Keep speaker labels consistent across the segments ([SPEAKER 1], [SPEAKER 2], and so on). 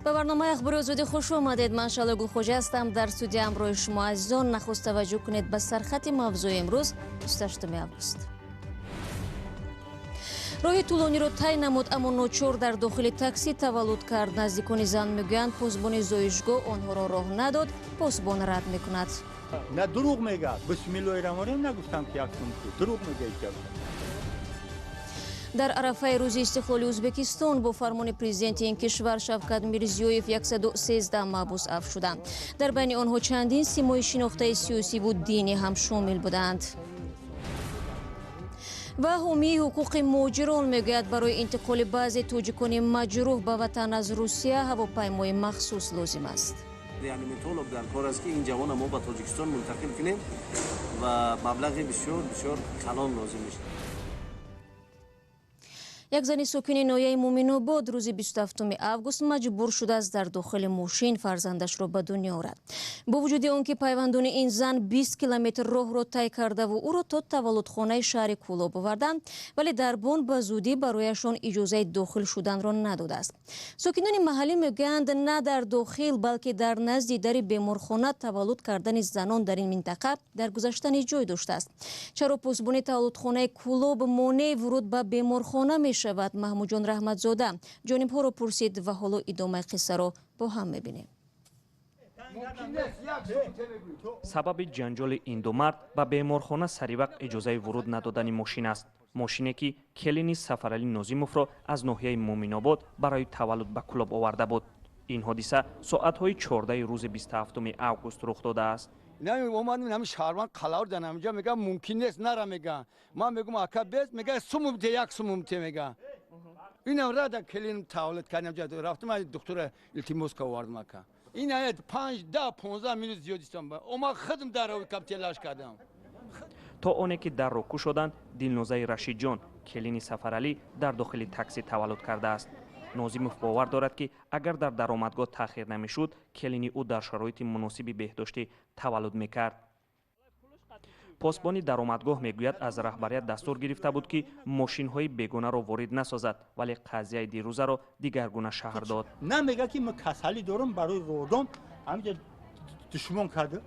[SPEAKER 1] Ба барномаи Ахбори Озодӣ хуш омадед. Ман Шаҳло Гулхоҷа ҳастам. Дар студия ҳамроҳи шумо азизон. Нахуст таваҷҷӯҳ кунед ба сархати мавзӯи имрӯз, 28 август. Роҳи тӯлониро тай намуд, аммо ночор дар дохили таксӣ таваллуд кард. Наздикони зан мегӯянд, посбони зоишгоҳ онҳоро роҳ надод. Посбон рад мекунад.
[SPEAKER 2] На, дурӯғ мегӯяд. Бисмиллоҳи раҳмони раҳим, нагуфтам ки як сум, дурӯғ мегӯяд.
[SPEAKER 1] Дар арафаи рӯзи истиқлоли Ӯзбекистон бо фармони президенти ин кишвар Шавкат Мирзиёев 113 маҳбус афв шуданд. Дар байни онҳо чандин симои шинохтаи сиёсиву динӣ ҳам шомил буданд. Ва ҳомии ҳуқуқи муҳоҷирон мегӯяд, барои интиқоли баъзе тоҷикони маҷрӯҳ ба ватан аз Русия ҳавопаймои махсус лозим аст.
[SPEAKER 3] Реаниматолог дар кор аст, ки ин ҷавона мо ба Тоҷикистон мунтақил кунем ва маблағи бисёр бисёр калон лозим мешавад.
[SPEAKER 1] Як зани сокини ноҳияи Муминобод рӯзи 27 август маҷбур шудааст дар дохили мошин фарзандашро ба дунё орад. Бо вуҷуди он ки пайвандони ин зан 20 километр роҳро тай кардаву ӯро то таваллудхонаи шаҳри Кӯлоб оварданд, вале дарбон ба зудӣ барояшон иҷозаи дохил шуданро надодааст. Сокинони маҳаллӣ мегӯянд, на дар дохил, балки дар назди дари беморхона таваллуд кардани занон дар ин минтақа дар гузашта низ ҷой доштааст. Чаро посбони таваллудхонаи Кӯлоб монеи вуруд ба беморхона мешавад? Маҳмудҷон Раҳматзода ҷонибҳоро пурсид ва ҳоло идомаи қиссаро бо ҳам мебинем.
[SPEAKER 4] Сабаби ҷанҷоли ин ду мард ба беморхона саривақт иҷозаи вуруд надодани мошин аст. Мошине, ки келини Сафаралӣ Нозимовро аз ноҳияи Муминобод барои таваллуд ба Кӯлоб оварда буд. Ин ҳодиса соатҳои 14-и рӯзи 27 август рух додааст.
[SPEAKER 5] Омадем, ҳамин шаҳрванд қалавр дар ҳаминҷа мега, мумкин нест, нара мега. Ман мегум, ака, бес мега, сумум те, як сумум те мега. Инам рада келин таваллуд кардем, рафтам, духтура илтимос ка овардам, ака. Ин аят 5, 10, 15 минут зиёд истам. Ома худам дарро кам телаш кардам.
[SPEAKER 4] То оне ки дарро кушоданд, Дилнозаи Рашидҷон, келини Сафаралӣ, дар дохили таксӣ таваллуд кардааст. Нозимов бовар дорад, ки агар дар даромадгоҳ таъхир намешуд, келини ӯ дар шароити муносиби беҳдоштӣ таваллуд мекард. Посбони даромадгоҳ мегӯяд, аз раҳбарият дастур гирифта буд, ки мошинҳои бегонаро ворид насозад, вале қазияи дирӯзаро дигаргуна шарҳ дод.
[SPEAKER 2] На, мега, ки ман касалӣ дорам барои родом. Ҳаминҷа душмон кард,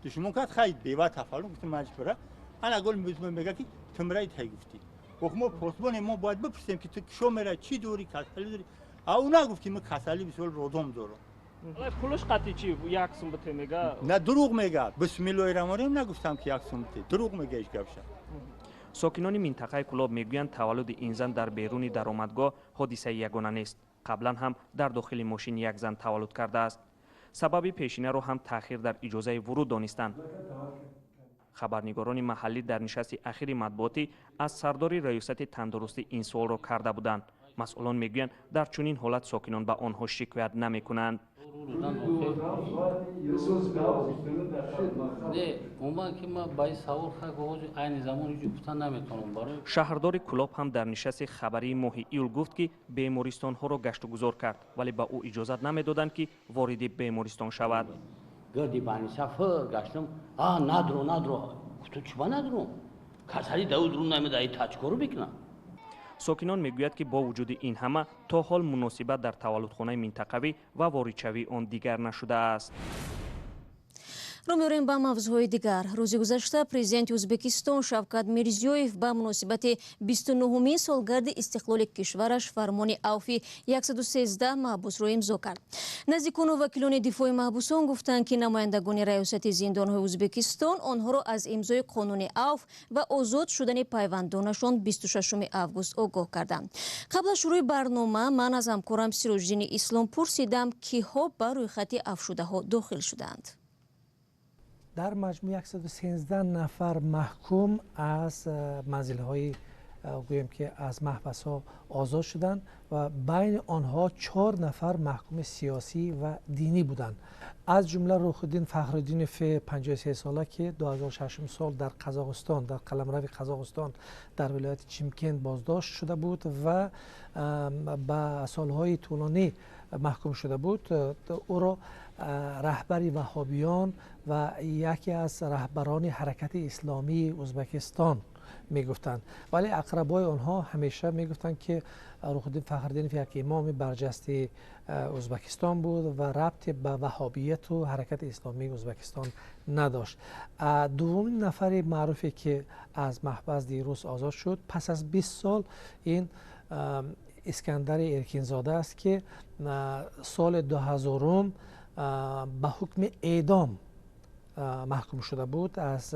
[SPEAKER 2] душмон кард. Хай, бева тафаллум гуфтам, маҷбура ана гол мега, ки ту мираи тай гуфтӣ. Ох, мо посбоне, мо бояд бипурсем, ки ту кишо мерай, чӣ дорӣ, касалӣ дорӣ. А ӯ нагуфт, ки ман касалӣ бисёр родом дорам.
[SPEAKER 6] Пулаш қати чи, як сум бите мега.
[SPEAKER 2] На, дурӯғ мега. Бисмиллоҳи раҳмони раҳим, нагуфтам, ки як сум бите, дурӯғ мега иш гапша.
[SPEAKER 4] Сокинони минтақаи Кӯлоб мегӯянд, таваллуди ин зан дар беруни даромадгоҳ ҳодисаи ягона нест. Қаблан ҳам дар дохили мошин як зан таваллуд кардааст. Сабаби пешинаро ҳам таъхир дар иҷозаи вуруд донистанд. Хабарнигорони маҳаллӣ дар нишасти ахири матбуотӣ аз сардори раёсати тандурустӣ ин суолро карда буданд. Масъулон мегӯянд, дар чунин ҳолат сокинон ба онҳо шикоят намекунанд.
[SPEAKER 7] Не, умуман ки ман ба ин савол ҳози айни замон ҳеҷ гуфта наметавонам барои.
[SPEAKER 4] Шаҳрдори Кӯлоб ҳам дар нишасти хабарии моҳи июл гуфт, ки бемористонҳоро гаштугузор кард, вале ба ӯ иҷозат намедоданд, ки вориди бемористон шавад.
[SPEAKER 7] Гирди баниса фир гаштам, а надро, надро. Гуфтам, чӣ ба надром, касали дау друм намеда, и тачкору мекунам.
[SPEAKER 4] Сокинон мегӯяд, ки бо вуҷуди ин ҳама то ҳол муносибат дар таваллудхонаи минтақавӣ ва воридшавии он дигар нашудааст.
[SPEAKER 1] Рӯ меорем ба мавзӯъҳои дигар. Рӯзи гузашта президенти Ӯзбекистон Шавкат Мирзиёев ба муносибати 29-умин солгарди истиқлоли кишвараш фармони авфи 113 маҳбусро имзо кард. Наздикону вакилони дифои маҳбусон гуфтанд, ки намояндагони раёсати зиндонҳои Ӯзбекистон онҳоро аз имзои қонуни авф ва озод шудани пайвандонашон 26 август огоҳ карданд. Қабл аз шурӯи барнома ман аз ҳамкорам Сироҷиддини Ислом пурсидам, киҳо ба рӯйхати афвшудаҳо дохил шуданд.
[SPEAKER 8] Дар маҷмӯъ 113 нафар маҳкум аз манзилҳои, гӯем ки аз маҳбасҳо озод шуданд ва байни онҳо чор нафар маҳкуми сиёсӣ ва динӣ буданд, аз ҷумла Рухиддин Фахриддинов, 53 сола, ки 2006 сол дар Қазоқистон, дар қаламрави Қазоқистон, дар вилояти Чимкент боздошт шуда буд ва ба солҳои тӯлонӣ маҳкум шуда буд. Ӯро раҳбари ваҳобиён ва яке аз раҳбарони ҳаракати исломии Ӯзбекистон мегуфтанд. Вале ақрабои онҳо ҳамеша мегуфтанд, ки Рухиддин Фахриддинов як имоми барҷастаи Ӯзбекистон буд ва рабте ба ваҳобияту ҳаракати исломии Ӯзбекистон надошт. Дуввумин нафари маъруфе, ки аз маҳбас дирӯз озод шуд пас аз 20 сол, ин Искандари Эркинзода аст, ки соли 2000 ба ҳукми эъдом маҳкум шуда буд аз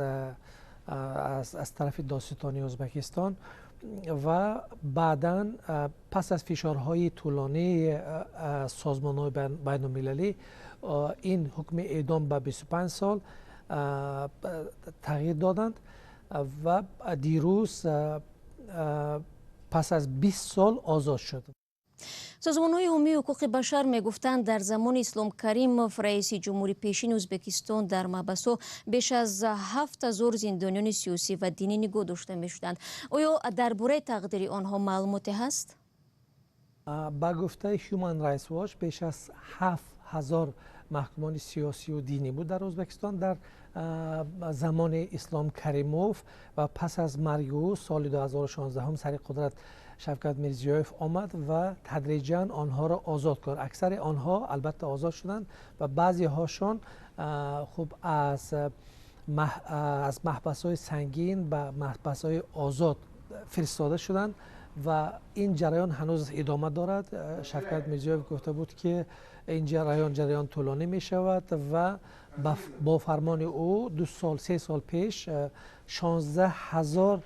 [SPEAKER 8] тарафи додситонии Ӯзбекистон ва баъдан пас аз фишорҳои тӯлонии созмонҳои байналмилалӣ ин ҳукми эъдом ба 25 сол тағйир доданд ва дирӯз пас аз 20 сол озод шуд.
[SPEAKER 1] Созмонҳои ҳомии ҳуқуқи башар мегуфтанд, дар замони Ислом Каримов, раиси ҷумҳури пешини Ӯзбекистон, дар маҳбасҳо беш аз 7000 зиндониёни сиёсӣ ва динӣ нигоҳ дошта мешуданд. Оё дар бораи тақдири онҳо маълумоте ҳаст?
[SPEAKER 8] Ба гуфтаи Human Rights Watch, беш аз 7000 маҳкумони сиёсию динӣ буд дар Ӯзбекистон дар замони Ислом Каримов ва пас аз марги ӯ соли 2016 сари қудрат Шавкат Мирзиёев омад ва тадриҷан онҳоро озод кард. Аксари онҳо албатта озод шуданд ва баъзеҳошон хуб аз маҳбасҳои сангин ба маҳбасҳои озод фиристода шуданд ва ин ҷараён ҳанӯз идома дорад. Шавкат Мирзиёев гуфта буд, ки ин ҷараён тӯлонӣ мешавад ва бо фармони ӯ 2 сол, 3 сол пеш 16 000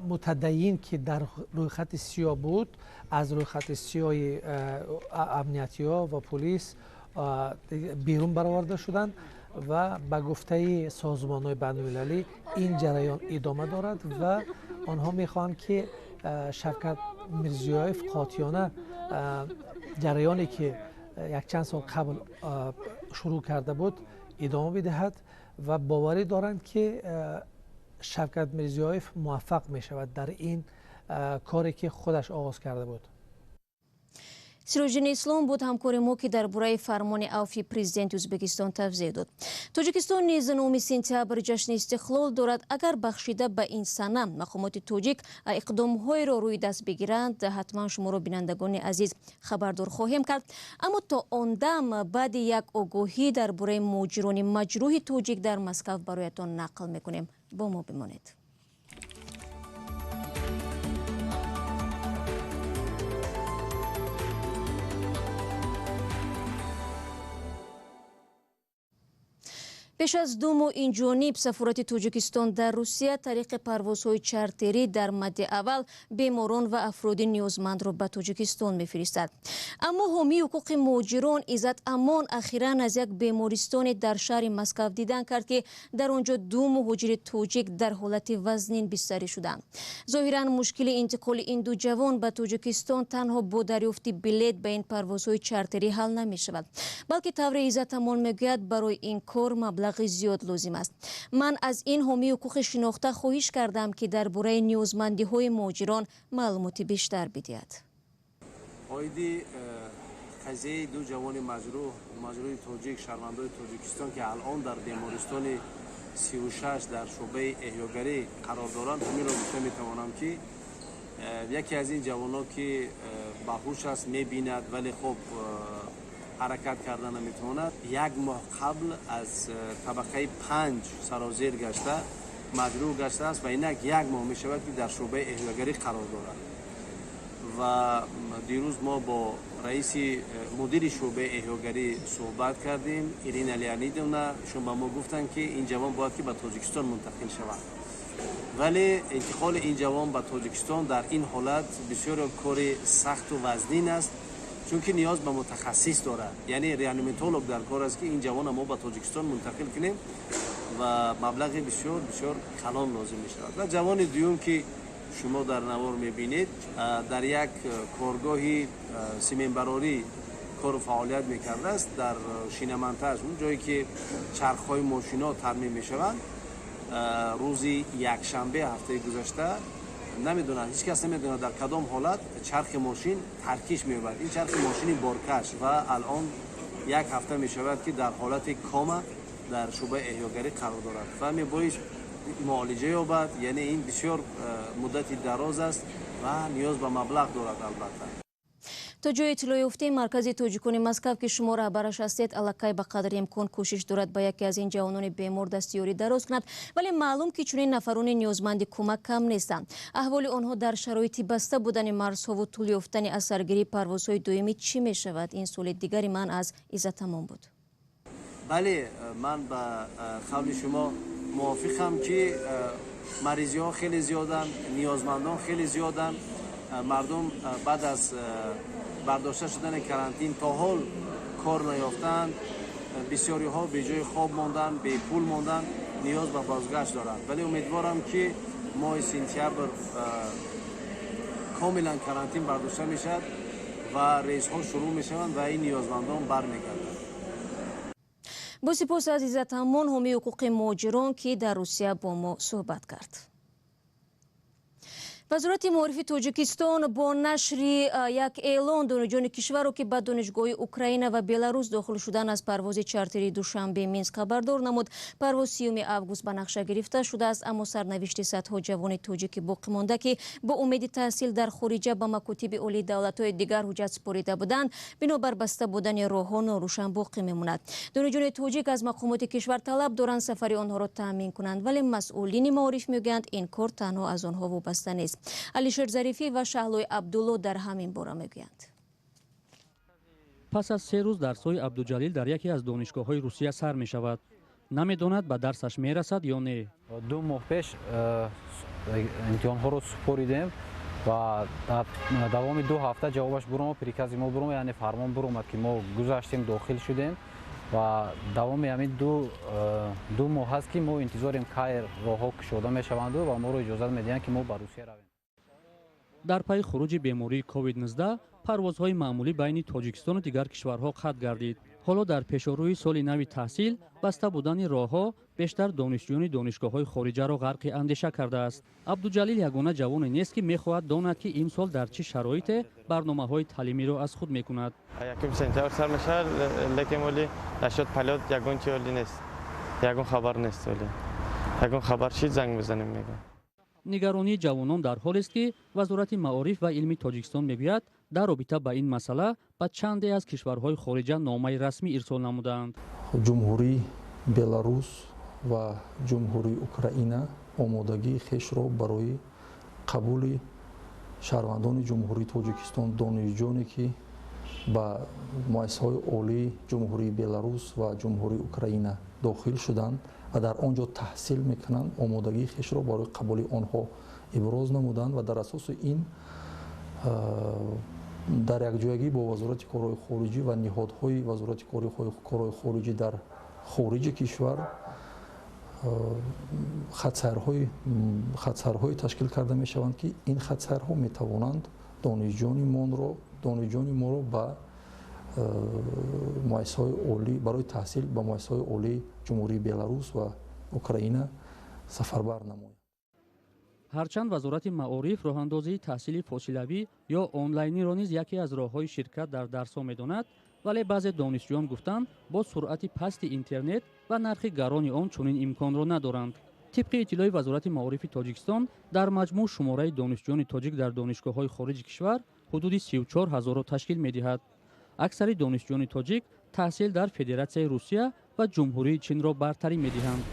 [SPEAKER 8] мутадайин, ки дар рӯйхати сиёҳ буд, аз рӯйхати сиёҳи амниятиҳо ва полис берун бароварда шуданд ва ба гуфтаи созмонҳои байналмилалӣ ин ҷараён идома дорад ва онҳо мехоҳанд, ки Шавкат Мирзиёев қотиёна ҷараёне, ки якчанд сол қабл шурӯъ карда буд, идома бидиҳад ва боварӣ доранд, ки Шавкат Мирзиёев муваффақ мешавад дар ин коре, ки худаш оғоз карда буд.
[SPEAKER 1] Сироҷиддини Ислом буд ҳамкори мо, ки дар бораи фармони авфи президенти Ӯзбекистон тавзеҳ дод. Тоҷикистон низ 9 сентябр ҷашни истиқлол дорад. Агар бахшида ба ин сана мақомоти тоҷик иқдомҳоеро рӯи даст бигиранд, ҳатман шуморо, бинандагони азиз, хабардор хоҳем кард. Аммо то он дам баъди як огоҳӣ дар бораи муҳоҷирони маҷрӯҳи тоҷик дар Москав бароятон нақл мекунем. Бо мо бимонед. Пеш аз 2 моҳ инҷониб сафорати Тоҷикистон дар Русия тариқи парвозҳои чартерӣ дар мадди аввал беморон ва афроди ниёзмандро ба Тоҷикистон мефиристад. Аммо ҳомии ҳуқуқи муҳоҷирон Иззат Амон ахиран аз як бемористоне дар шаҳри Москав дидан кард, ки дар он ҷо ду муҳоҷири тоҷик дар ҳолати вазнин бистарӣ шуданд. Зоҳиран мушкили интиқоли ин ду ҷавон ба Тоҷикистон танҳо бо дарёфти билет ба ин парвозҳои чартерӣ ҳал намешавад, балки, тавре Иззат Амон мегӯяд, барои ин кор маблағи зиёд лозим аст. Ман аз ин ҳомии ҳуқуқи шинохта хоҳиш кардам, ки дар бораи ниёзмандиҳои муҳоҷирон маълумоти бештар бидиҳад.
[SPEAKER 3] Оиди қазияи ду ҷавони маҷрӯҳи тоҷик, шаҳрвандои Тоҷикистон, ки алон дар бемористони 36 дар шӯъбаи эҳёгарӣ қарор доранд, ҳаминро гуфта метавонам, ки яке аз ин ҷавонҳо, ки баҳуш аст, мебинад, вале хуб ҳаракат карда наметавонад, як моҳ қабл аз табақаи 5 сарозер гашта маҷрӯҳ гаштааст ва инак як моҳ мешавад, ки дар шӯъбаи эҳёгарӣ қарор дорад. Ва дирӯз мо бо раиси мудири шӯъбаи эҳёгарӣ суҳбат кардем, Ирина Леонидовна. Ишон ба мо гуфтанд, ки ин ҷавон бояд ки ба Тоҷикистон мунтақил шавад, вале интиқоли ин ҷавон ба Тоҷикистон дар ин ҳолат бисёр кори сахту вазнин аст, чунки ниёз ба мутахассис дорад, яъне реаниматолог дар кор аст, ки ин ҷавона мо ба Тоҷикистон мунтақил кунем ва маблағи бисёр бисёр калон лозим мешавад. Ва ҷавони дуюм, ки шумо дар навор мебинед, дар як коргоҳи сименбарорӣ кору фаъолият мекардааст, дар шиномонтаж, он ҷое ки чархҳои мошино тармим мешаванд. Рӯзи якшанбе ҳафтаи гузашта, намедонад, ҳеҷ кас намедонад, дар кадом ҳолат чархи мошин таркиш меёбад, ин чархи мошини боркаш, ва алон як ҳафта мешавад, ки дар ҳолати кома дар шӯъбаи эҳёгарӣ қарор дорад ва мебоист Муолиҷа ёбад, яъне ин бисёр муддати дароз аст ва ниёз ба маблағ дорад албатта.
[SPEAKER 1] То ҷои иттилоъ ёфтем, Маркази тоҷикони Москав, ки шумо раҳбараш ҳастед, аллакай ба қадри имкон кӯшиш дорад ба яке аз ин ҷавонони бемор дастиёрӣ дароз кунад, вале маълум, ки чунин нафарони ниёзманди кӯмак кам нестанд. Аҳволи онҳо дар шароити баста будани марзҳову тӯл ёфтани асаргирии парвозҳои доимӣ чӣ мешавад? Ин суоли дигари ман аз Иззатамон буд.
[SPEAKER 3] Бале, ман ба қавли шумо мувофиқам, ки маризиҳо хеле зиёданд, ниёзмандон хеле зиёданд. Мардум баъд аз бардошта шудани карантин то ҳол кор наёфтаанд, бисёриҳо беҷои хоб монданд, бепул монданд, ниёз ба бозгашт доранд. Вале умедворам, ки моҳи сентябр комилан карантин бардошта мешавад ва рейсҳо шурӯъ мешаванд ва ин ниёзмандон бармегарданд.
[SPEAKER 1] Бо сипос аз Иззатамон, ҳомии ҳуқуқи муҳоҷирон, ки дар Русия бо мо суҳбат кард. Вазорати маорифи Тоҷикистон бо нашри як эълон донишҷӯёни кишварро, ки ба донишгоҳи Украина ва Беларус дохил шудан, аз парвози чартерии Душанбе Минск хабардор намуд. Парвоз 30 август ба нақша гирифта шудааст, аммо сарнавишти садҳо ҷавони тоҷики боқӣ монда, ки бо умеди таҳсил дар хориҷа ба макотиби олии давлатҳои дигар ҳуҷҷат супорида буданд, бинобар баста будани роҳҳо норӯшан боқӣ мемонад. Донишҷӯёни тоҷик аз мақомоти кишвар талаб доранд сафари онҳоро таъмин кунанд, вале масъулини маориф мегӯянд, ин кор танҳо аз онҳо вобаста нест. Алишер Зарифӣ ва Шаҳлои Абдулло дар ҳамин бора мегӯянд.
[SPEAKER 9] Пас аз 3 рӯз дарсҳои Абдуҷалил дар яке аз донишгоҳҳои Русия сар мешавад. Намедонад, ба дарсаш мерасад ё не.
[SPEAKER 10] 2 моҳ пеш имтиҳонҳоро супоридем ва дар давоми 2 ҳафта ҷавобаш буромад, прикази мо буромад, яъне фармон буромад, ки мо гузаштем, дохил шудем. Ва давоми ҳамин 2 моҳ ҳаст, ки мо интизорем, кай роҳҳо кушода мешаванду ва моро иҷозат медиҳанд, ки мо ба Русия равем.
[SPEAKER 9] Дар пайи хуруҷи бемории COVID-19 парвозҳои маъмулӣ байни Тоҷикистону дигар кишварҳо қатъ гардид. Ҳоло дар пешорӯи соли нави таҳсил баста будани роҳҳо бештар донишҷӯёни донишгоҳҳои хориҷаро ғарқи андеша кардааст. Абдуҷалил ягона ҷавоне нест, ки мехоҳад донад, ки имсол дар чӣ шароите барномаҳои таълимиро аз худ мекунад.
[SPEAKER 11] 1 сентябр сар мешавад, лекин вале насчёт полёт ягон чи оли нест, ягон хабар нест. Вале ягон хабар шид, занг мезанем, мегӯям.
[SPEAKER 9] Нигаронии ҷавонон дар ҳолест, ки Вазорати маориф ва илми Тоҷикистон мегӯяд, дар робита ба ин масъала ба чанде аз кишварҳои хориҷа номаи расмӣ ирсол намудаанд.
[SPEAKER 12] Ҷумҳурии Беларус ва Ҷумҳурии Украина омодагии хешро барои қабули шаҳрвандони Ҷумҳурии Тоҷикистон, донишҷӯёне, ки ба муассисаҳои олии Ҷумҳурии Беларус ва Ҷумҳурии Украина дохил шуданд ва дар он ҷо таҳсил мекунанд, омодагии хешро барои қабули онҳо иброз намуданд ва дар асоси ин дар якҷоягӣ бо Вазорати корҳои хориҷӣ ва ниҳодҳои Вазорати корҳои хориҷӣ дар хориҷи кишвар хатсайрҳое ташкил карда мешаванд, ки ин хатсайрҳо метавонанд донишҷӯёни моро ба муассисаҳои олӣ барои таҳсил ба муассисаҳои олии Ҷумҳурии Беларус ва Украина сафарбар намоянд.
[SPEAKER 9] Ҳарчанд Вазорати маориф роҳандозии таҳсили фосилавӣ ё онлайниро низ яке аз роҳҳои ширкат дар дарсҳо медонад, вале баъзе донишҷӯён гуфтанд, бо суръати пасти интернет ва нархи гарони он чунин имконро надоранд. Тибқи иттилои Вазорати маорифи Тоҷикистон, дар маҷмӯъ шумораи донишҷӯёни тоҷик дар донишгоҳҳои хориҷи кишвар ҳудуди 34 ҳазорро ташкил медиҳад. Аксари донишҷӯёни тоҷик таҳсил дар Федератсияи Русия ва Ҷумҳурии Чинро бартарӣ медиҳанд.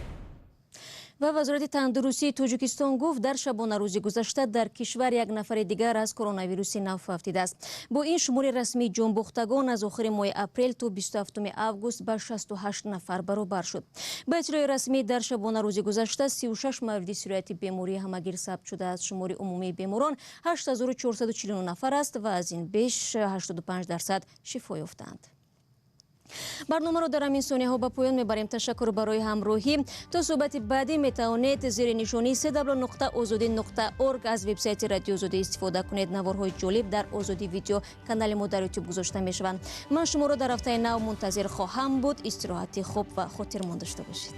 [SPEAKER 1] Ва Вазорати тандурустии Тоҷикистон гуфт, дар шабонарӯзи гузашта дар кишвар як нафари дигар аз коронавируси нав фавтидааст. Бо ин шумори расмии ҷонбохтагон аз охири моҳи апрел то 27 август ба 68 нафар баробар шуд. Ба иттилои расмӣ, дар шабонарӯзи гузашта 36 мавриди сирояти бемории ҳамагир сабт шудааст. Шумори умумии беморон 8449 нафар аст ва аз ин беш 85% шифо ёфтаанд. Барномаро дар ҳамин сонияҳо ба поён мебарем. Ташаккур барои ҳамроҳӣ. То суҳбати баъдӣ метавонед зери нишонии cw.ozodi.org аз вебсайти Радио Озодӣ истифода кунед. Наворҳои ҷолиб дар Озодӣ видео канали мо дар Ютуб гузошта мешаванд. Ман шуморо дар ҳафтаи нав мунтазир хоҳам буд. Истироҳати хуб ва хотирмон дошта бошед.